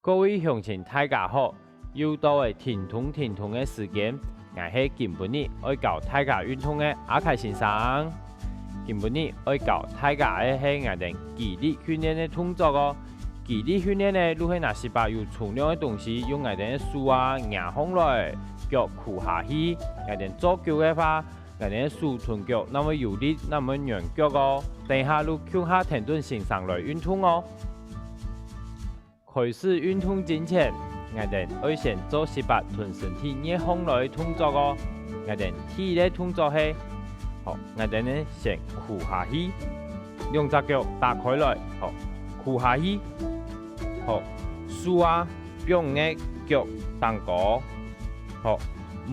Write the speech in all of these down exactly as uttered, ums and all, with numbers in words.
各位鄉親大家好，又到了停動停動个時間，𠊎係今晡日愛教大家運動个阿凱先生。今晡日愛教大家个係𠊎兜肌力訓練个動作哦。肌力訓練呢，就係拿息把有重量个東西，用𠊎兜个手啊擎䟘來，腳跍下去。𠊎兜做久个話， 𠊎兜个手同腳正會有力，正毋會軟腳哦。等下就共下跈等先生來運動哦。開始運動進前，𠊎兜愛先做息把同身體熱䟘來个動作哦。𠊎兜第一个動作係，好，𠊎兜呢先跍下去，兩隻腳打開來，好，跍下去，好，手啊放若个腳頂高，好，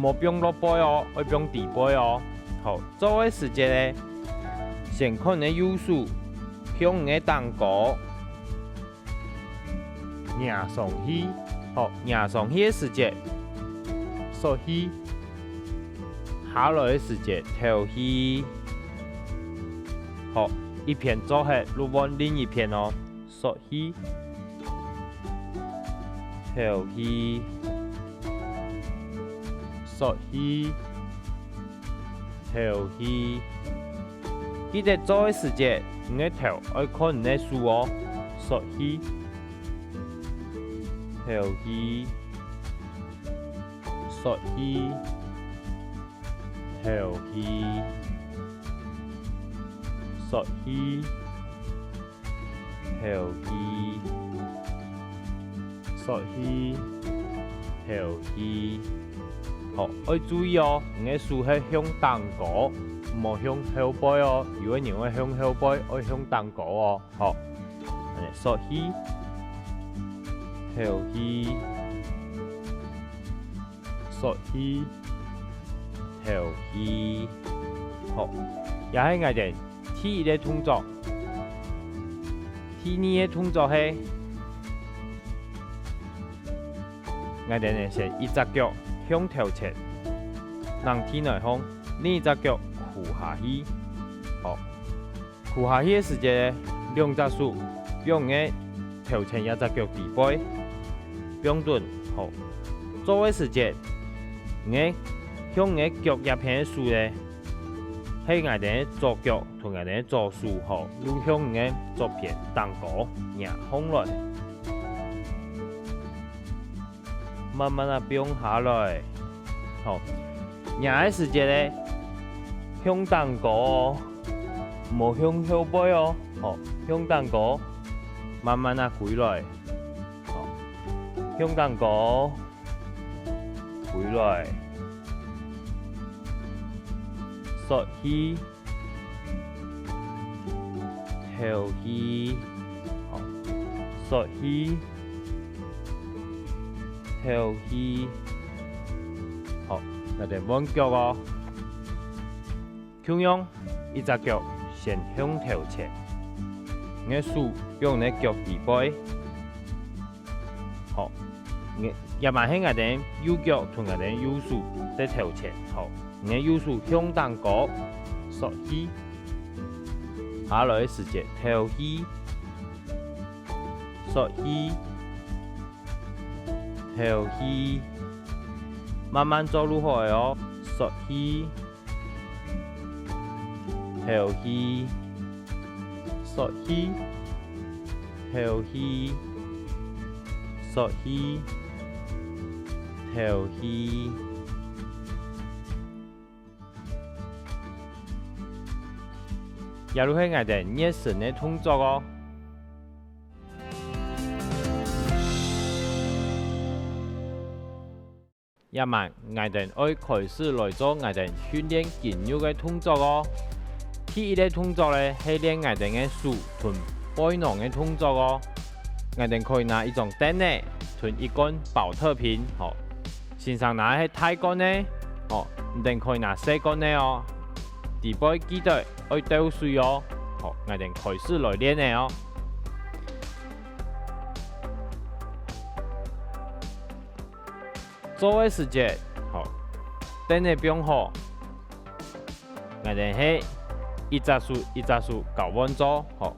毋好放落背哦，愛放底背哦。好， 做个時節呢，先看若个右手，向若个頂高擎上去，好，擎上去个時節，欶氣，下來个時節敨氣。好，一片做忒，就換另一片哦。 欶氣，敨氣，欶氣，敨氣。記得做个時節，你个頭愛看你个手哦。欶氣，敨氣，欶氣，敨氣，欶氣。 敨氣，欶氣，敨氣。好，愛注意哦，你个手係向頂高，毋好向後背哦。有个人會向後背，愛向頂高哦。好，恁仔，欶氣，敨氣， 欶氣，敨氣。好，這係𠊎兜第一个動作。第二个動作係，𠊎兜呢先一隻腳向頭前，躪地泥項，另一隻腳跍下去。好， 跍下去个時節，兩隻手放若个頭前這隻腳底背，放等，好。做个時節，若个向若个腳這片个手呢，係𠊎兜个左腳同𠊎兜个左手，好，就向若个左片頂高擎䟘來。 慢慢仔放下來。好，擎个時節呢，向頂高哦，毋好向後背哦。好，向頂高，慢慢仔歸來。好，向頂高，歸來。欶氣， 敨氣，好，欶氣，敨氣。好，𠊎兜換腳哦。共樣，一隻腳先向頭前，若个手放若个腳底背。 好，若，這滿係𠊎兜右腳同𠊎兜右手在頭前，好，若个右手向頂高，欶氣，下來个時節敨氣，欶氣，敨氣，慢慢做就好了哦，欶氣， 敨氣，欶氣，敨氣，欶氣，敨氣。這就係𠊎兜熱身个動作哦。 這滿，𠊎兜愛開始來做𠊎兜訓練筋肉个動作哦。第一个動作呢，係練𠊎兜个手同背囊个動作哦。𠊎兜可以拿一張凳仔同一罐寶特瓶，好，先生拿个係大罐个，好，你兜可以拿細罐个哦。底背記得愛倒水哦。好，𠊎兜開始來練了哦。 做个時節，好，凳仔放好，𠊎兜係一隻手一隻手交換做，好。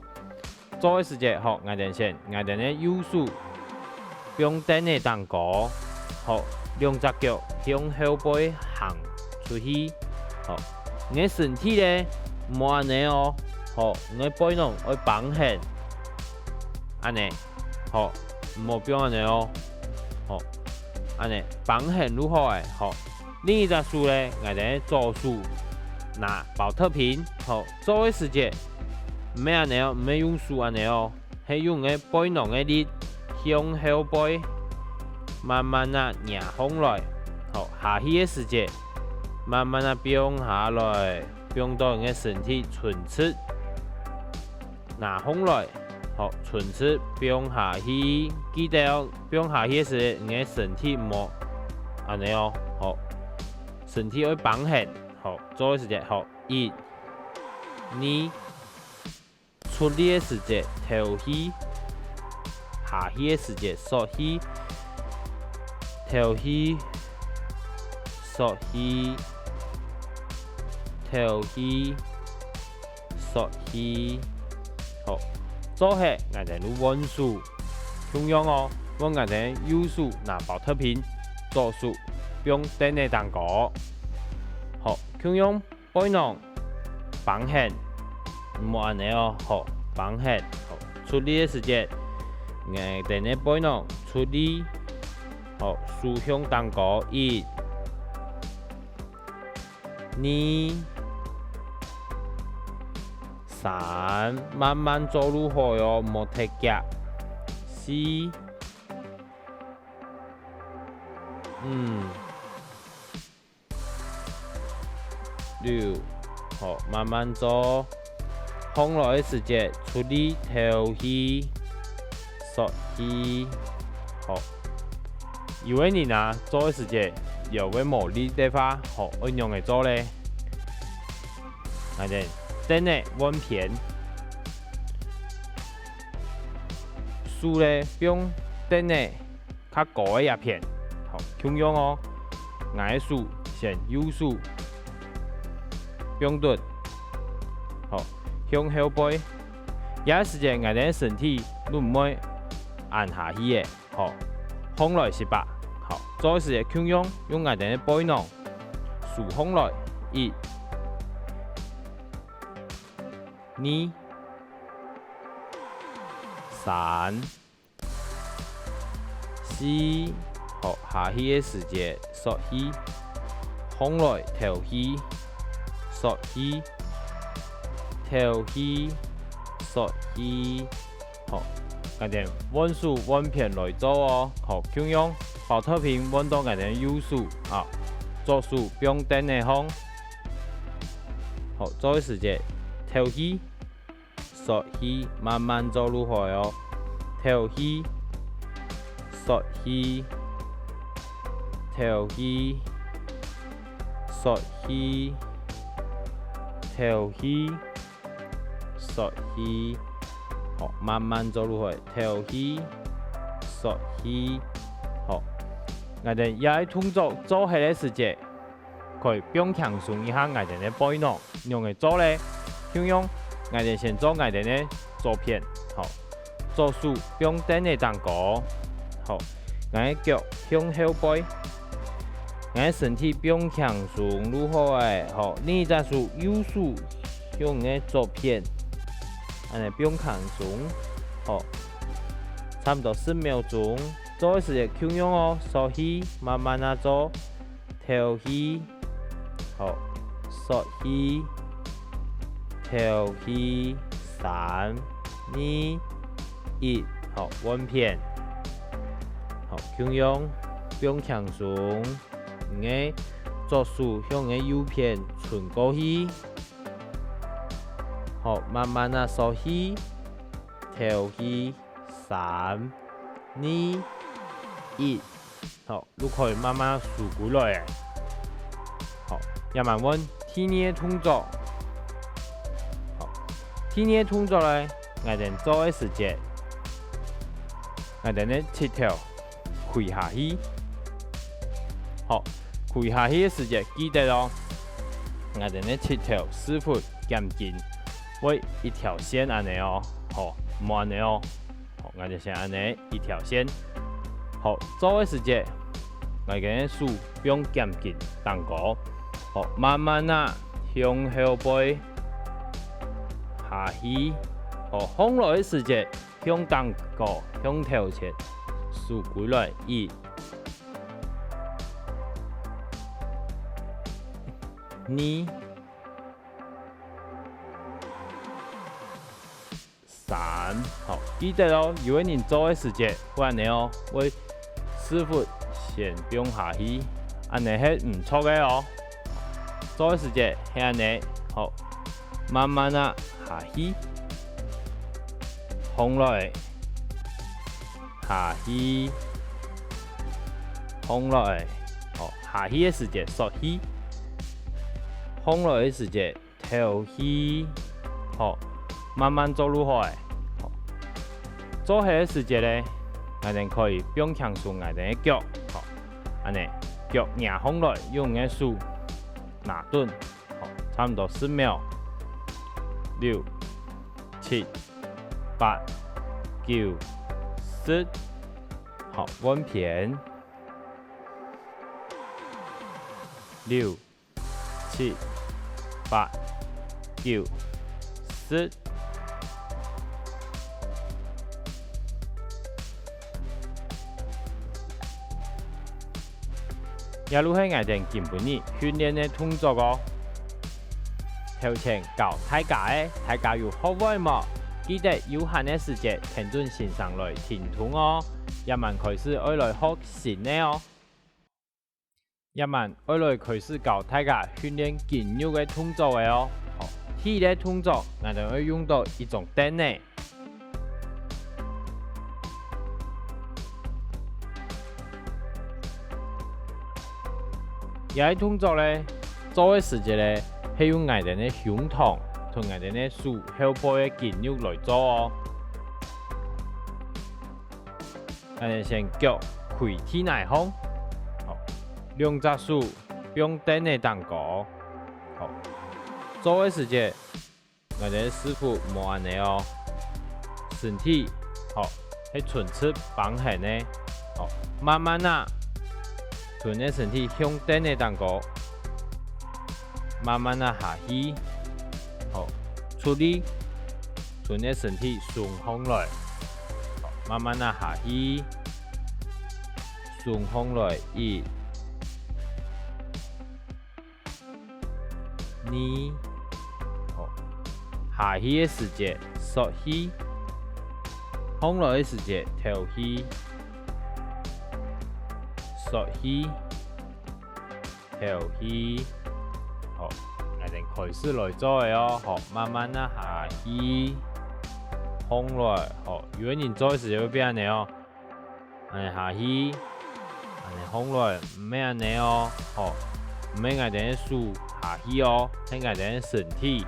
做个時節，好，𠊎兜先，𠊎兜个右手放凳仔頂高，好，兩隻腳向後背行出去，好，你个身體咧，毋好恁仔哦，好，你个背囊愛繃絚，恁仔，好，毋好放恁仔哦，好，恁仔，繃絚就好咧，好。另一隻手咧，𠊎兜左手拿寶特瓶，好，做个時節，毋係恁仔哦，毋係用手恁仔哦。 係用你个背囊个力向後背，慢慢仔擎䟘來，好，下去个時節，慢慢仔放下來，放到你个身體伸直，擎䟘來，好，伸直放下去，記得哦，放下去个時節，你个身體毋好恁仔哦，好，身體愛繃絚，好，做个時節，好，一、二、 出力个時節敨氣，下去个時節欶氣，敨氣，欶氣，敨氣，欶氣。好，做忒𠊎兜就換手，共樣哦，換𠊎兜右手拿寶特瓶，左手放凳仔頂高。好，共樣 背囊繃絚，毋好恁仔哦，好，繃絚，好，出力个時節，𠊎兜个背囊出力，好，手向頂高，一、二、三，慢慢做就好哦，毋好忒遽，四、五、 六，好，慢慢做。䟘來个時節，出力敨氣，欶氣，好。有个人啊，做个時節，腰會無力个話，好，愛仰仔做咧？𠊎兜凳仔換片，手咧放凳仔 較高个一片。好，共樣哦，𠊎个手先右手放直，好，向後背。這時節𠊎兜个身體就毋會恁下去咧，好，䟘來息吧。好，做个時節共樣用𠊎兜个背囊，手䟘來，一、二、三、 四，好，下去个時節，欶氣，䟘來敨氣，欶氣，敨氣，欶氣，好，𠊎兜換手換片來做哦，好，共樣，寶特瓶換到𠊎兜右手啊，左手放凳仔項，好，做个時節，敨氣， 欶氣，慢慢做就好哦。敨氣，欶氣，敨氣，欶氣，敨氣，欶氣。好，慢慢做就好。敨氣，欶氣。好，𠊎兜這个動作做忒个時節， 可以放輕鬆一下𠊎兜个背囊，仰仔做咧？共樣，𠊎兜先做𠊎兜个左片，好，左手放凳仔頂高，好，𠊎个腳向後背，𠊎个身體放輕鬆就好咧，好，另一隻手右手向你个左片，恁仔放輕鬆，好，差毋多十秒鐘，做个時節共樣哦，欶氣，慢慢仔做。 敨氣，好，欶氣，敨氣，三、二、一，好，換片。好，共樣，放輕鬆，你个左手向你个右片伸過去。好，慢慢仔欶氣，敨氣，三、二、一。 好，就可以慢慢收歸來咧。好，這下換第二个動作。好，第二个動作咧，𠊎兜做个時節，𠊎兜个膝頭跪下去。好，跪下去个時節記得哦，𠊎兜个膝頭屎朏肩頸會一條線恁仔哦，好，毋好恁仔哦。 好，𠊎兜先恁仔一條線，好，做个時節，𠊎个手放肩頸頂高，好，慢慢仔向後背下去，好，䟘來个時節，向頂高，向頭前，收歸來，一、二、 三，好，記得哦，有个人做个時節會恁仔哦，會屎朏先放下去，恁仔係毋著个哦。做个時節係恁仔，好，慢慢仔下去，䟘來，下去，䟘來，好，下去个時節欶氣，䟘來个時節 敨氣，好，慢慢做就好了。好，做下个時節呢，𠊎兜可以放輕鬆𠊎兜个腳，好，恁仔，腳擎䟘來，用个手拿等，好，差毋多十秒，六、七、八、九、十，好，換片，六、 七、八、九、十。這就係𠊎兜今晡日訓練个動作哦。頭前教大家个，大家有學會無？記得有閒个時節，跈等先生來停動哦。這滿開始愛來學新个哦。 這滿愛來開始教大家訓練筋肉个動作了哦。好，第一个動作，𠊎兜愛用著一張凳仔。這个動作呢，做个時節呢，係用𠊎兜个胸膛同𠊎兜个手後背个筋肉來做哦。 𠊎兜先腳跪地泥項，好，兩隻手放凳仔頂高，好，做个時節，𠊎兜屎朏莫恁仔哦，身體，好，係伸直繃絚个，好，慢慢仔，伸个身體向凳仔頂高，慢慢仔下去，好，出力，伸个身體鬆䟘來。 慢慢仔下去，鬆䟘來，一、二，好，下去个時節欶氣，䟘來个時節敨氣，欶氣， 敨氣。好，𠊎兜開始來做个哦，好，慢慢仔下去，䟘來，好，有个人做个時節會變恁仔哦，恁仔下去，恁仔䟘來，毋係恁仔哦，好，毋係𠊎兜个手下去哦，係𠊎兜个身體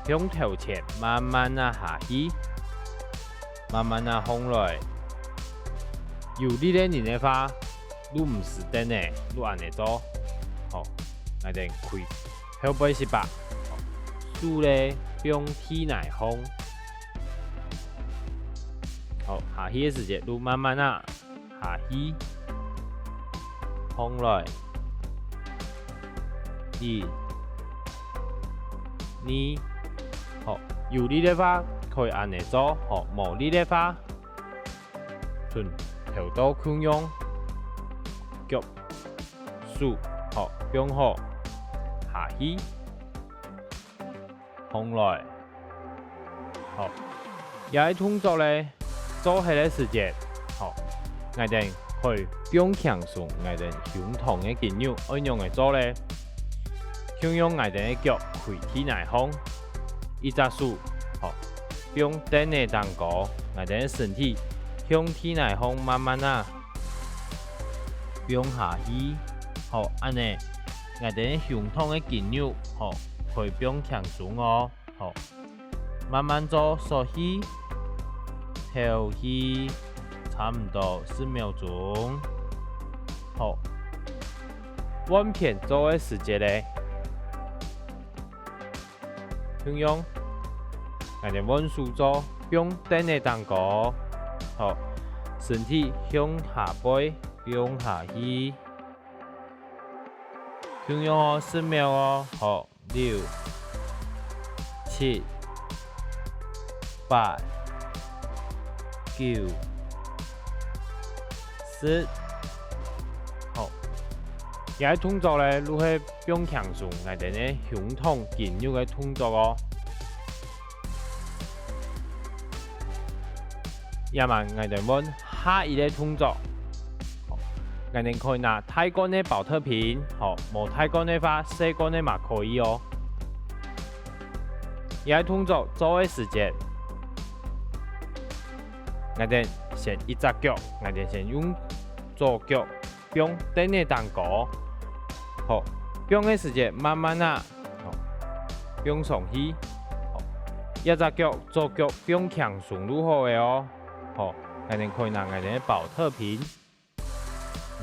向頭前慢慢仔下去，慢慢仔䟘來。有力个人个話， 就毋使凳仔，就恁仔做。好，𠊎兜跪後背息吧。好，手呢放地泥項。好，下去个時節就慢慢仔下去，䟘來，一、二，好，有力个話可以恁仔做，好，無力个話， 伸頭到共樣，腳、手，好，放好，下去，䟘來。好，這个動作呢，做忒个時節，好，𠊎兜可以放輕鬆𠊎兜胸膛个筋肉，愛仰仔做呢？共樣𠊎兜个腳跪地泥項，一隻手，好， 放凳仔頂高，𠊎兜个身體向地泥項慢慢仔放下去。好，恁仔，𠊎兜个胸膛个筋肉，好，可以放輕鬆哦。好，慢慢做，欶氣、敨氣，差毋多十秒鐘。好，換片做个時節呢， 共樣，𠊎兜換手做，放凳仔頂高。好，身體向下背放下去。共樣哦，十秒哦，好，六、七、八、九、十。好，這个動作呢，就係放輕鬆𠊎兜个胸痛筋肉个動作哦。 這下𠊎兜換下一个動作。𠊎兜可以拿大罐个寶特瓶，吼，無大罐个話，細罐个嘛可以哦。這个動作做个時節，𠊎兜先一隻腳，𠊎兜先用左腳放凳仔頂高，好，放个時節慢慢仔，好，放上去，好，這隻腳左腳放輕鬆就好了哦。好，𠊎兜可以拿𠊎兜个寶特瓶，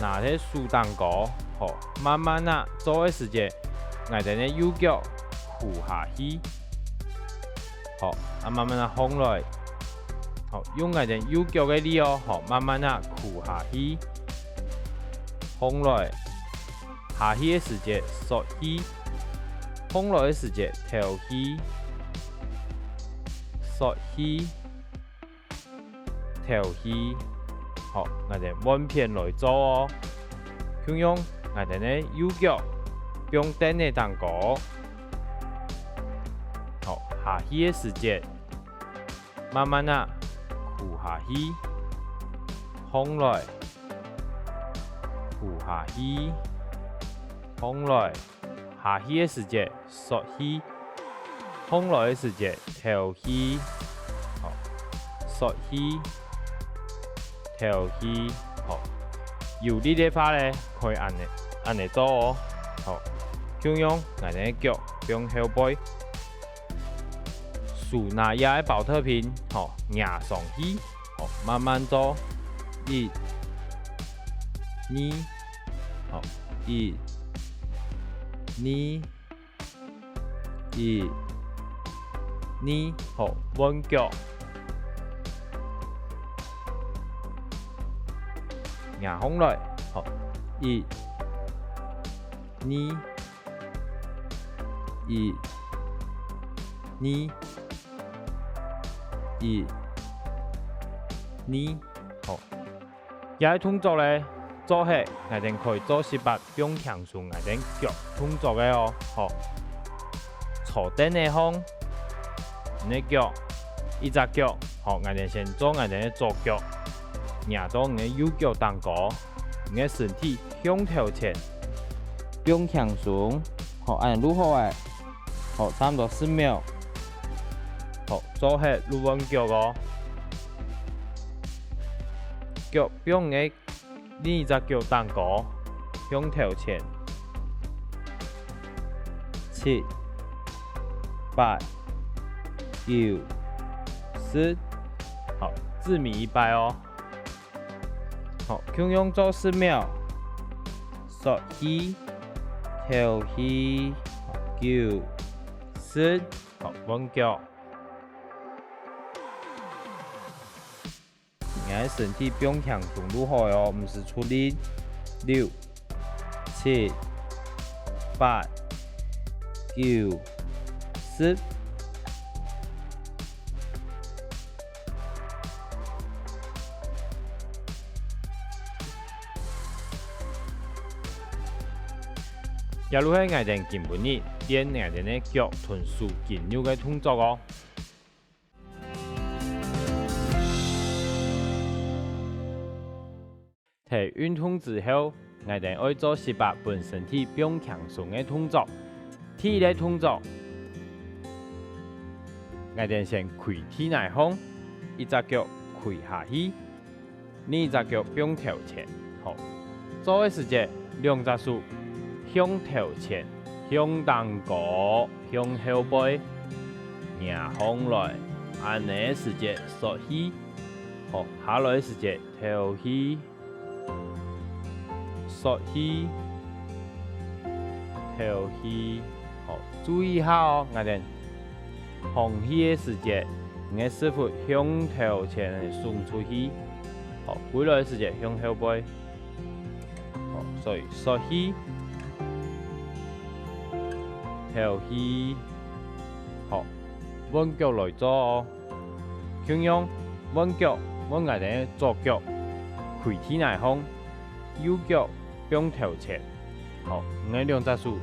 拿在手頂高，好，慢慢仔做个時節，𠊎兜个右腳跍下去，好，啊慢慢仔䟘來，好，用𠊎兜右腳个力哦，好，慢慢仔跍下去，䟘來。 下去个時節欶氣，䟘來个時節敨氣，欶氣，敨氣。好，𠊎兜換片來做哦。共樣，𠊎兜个右腳放凳仔頂高。好，下去个時節，慢慢仔跍下去，䟘來， 跍下去，䟘來，下去个時節欶氣，䟘來个時節敨氣，好，欶氣，敨氣，好。有力个話呢，可以恁仔，恁仔做哦。好，共樣，𠊎兜个腳放後背。 手拿這个寶特瓶，吼，擎上去，吼，慢慢做，一、二，吼，一、二，一、二，好，換腳，擎䟘來，好，一、二， 一、二，一、二，好。這个動作呢，做忒𠊎兜可以做十擺放輕鬆𠊎兜腳動作个哦，好。坐凳仔項，你个腳，一隻腳，好，𠊎兜先做𠊎兜个左腳，擎到你个右腳頂高。 你个身體向頭前，放輕鬆，好，恁仔就好咧，好，差毋多十秒，好，做忒就換腳哦。腳放你个另一隻腳頂高，向頭前，七、八、九、十，好，最尾一擺哦。 好，共樣做十秒，欶氣、敨氣，九、十，好，換腳。你个身體放輕鬆就好哦，毋使出力。六、七、八、九、十。 這就係𠊎兜今晡日練𠊎兜个腳同手筋肉个動作哦。 忒運動之後，𠊎兜愛做十擺分身體放輕鬆个動作。第一个動作，𠊎兜先跪地泥項，一隻腳跪下去，另一隻腳放頭前，好。做个時節，兩隻手向頭前、向頂高、向後背，擎䟘來，恁仔个時節欶氣，好，下來个時節敨氣。 欶氣，敨氣。好，注意下哦，𠊎兜䟘起个時節，你个屎朏向頭前㧐出去。好，歸來个時節向後背。好，所以欶氣、敨氣。好，換腳來做哦。共樣，換腳，換𠊎兜个左腳，跪地泥項，右腳放頭前。 好，你个兩隻手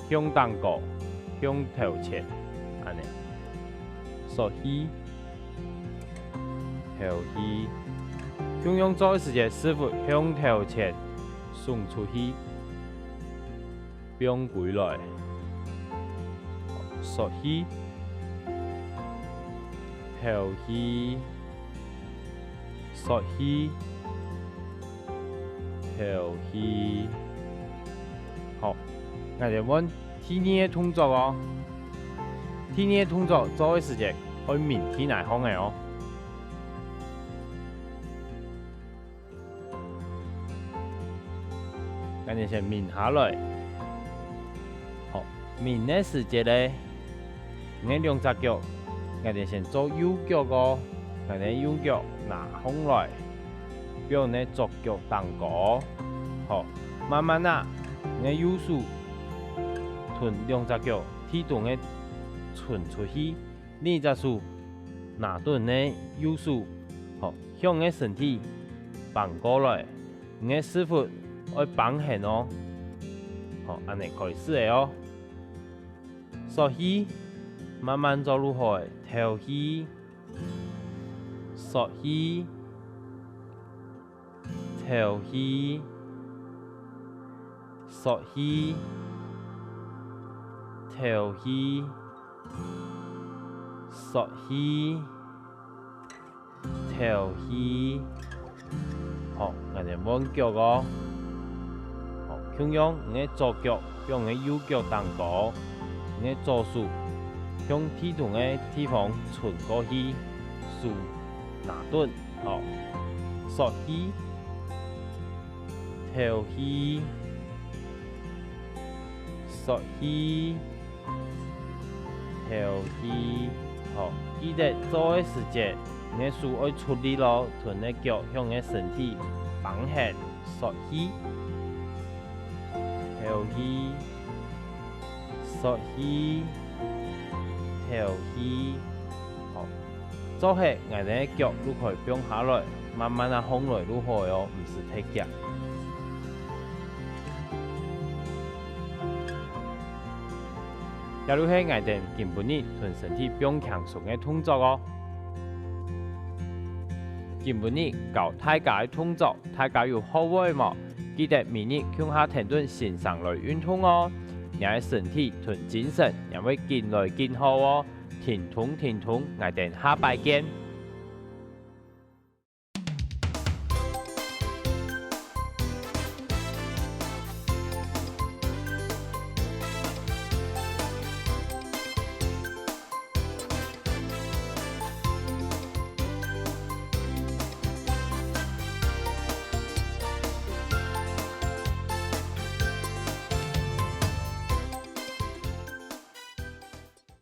向頂高，向頭前，恁呢。欶氣，敨氣。共樣做个時節，屎朏向頭前送出去，放歸來。欶氣，敨氣，欶氣， 敨氣。好，𠊎兜換第二个動作哦。第二个動作做个時節，愛眠地泥項个哦。𠊎兜先眠下來。好，眠个時節呢， 你个兩隻腳，𠊎兜先做右腳哦，𠊎兜右腳拿䟘來，放你个左腳頂高。好，慢慢仔，你个右手同兩隻腳地中个伸出去，另一隻手拿等你个右手，好，向你个身體扳過來，你个屎朏愛扳絃哦。好，恁呢開始了哦。 欶氣，慢慢做就好了。敨氣，欶氣，敨氣，欶氣，敨氣，欶氣。 敨氣。好，𠊎兜換腳哦。好，共樣你个左腳向你个右腳頂高，你个左手向地中个地方伸過去，手拿等，好，欶氣，敨氣，欶氣。 敨氣。好，記得做个時節，你个手愛出力哦，同你个腳向你个身體扳絃，欶氣。敨氣，欶氣，敨氣。好， 做好，𠊎兜个腳就可以放下來，慢慢仔䟘來就好了哦，毋使忒遽。這就係𠊎兜今晡日同身體放輕鬆个動作哦。今晡日教大家个動作，大家有學會無？記得每日共下跈等先生來運動哦，你个身體同精神也會緊來緊好哦。 停動，停動，𠊎兜下擺見。